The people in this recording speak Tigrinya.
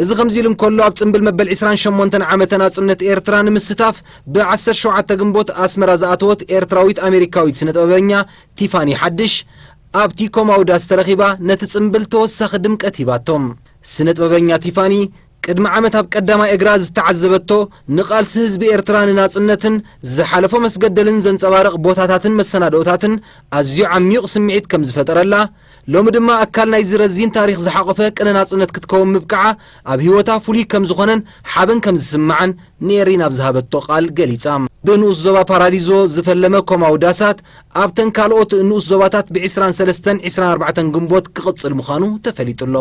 እዚ ከምዚ ኢሉ እንከሎ፣ ኣብ ጽምብል መበል ዕስራን ሸሞንተን ዓመተ ናጽነት ኤርትራ ንምስታፍ ብ ዓሰርተ ሸውዓተ ግንቦት ኣስመራ ዝኣተወት ኤርትራዊት ኣሜሪካዊት ስነ ጥበበኛ ቲፋኒ ሓድሽ፣ ኣብቲ ኮማዊ ዳስ ተረኺባ ነቲ ጽምብል ተወሳኺ ድምቀት ሂባቶ። ስነ ጥበበኛ ቲፋኒ ቅድሚ ዓመት ኣብ ቀዳማይ እግራ ዝተዓዘበቶ፣ ንቓልሲ ህዝቢ ኤርትራ ንናጽነትን ዝሓለፎ መስገደልን ዘንጸባርቕ ቦታታትን መሰናድኦታትን ኣዝዩ ዓሚቕ ስምዒት ከም ዝፈጠረላ፣ ሎሚ ድማ ኣካል ናይዚ ረዚን ታሪኽ ዝሓቖፈ ቅነ ናጽነት ክትከውን ምብቃዓ ኣብ ህይወታ ፍሉይ ከም ዝኾነን ሓበን ከም ዝስምዓን ንኤሪና ኣብ ዝሃበቶ ቃል ገሊጻ። ብንኡስ ዞባ ፓራዲዞ ዝፈለመ ኮማዊ ዳሳት ኣብተን ካልኦት ንኡስ ዞባታት ብ ዕስራን ሰለስተን ዕስራን ኣርባዕተን ግንቦት ክቕጽል ምዃኑ ተፈሊጡ ኣሎ።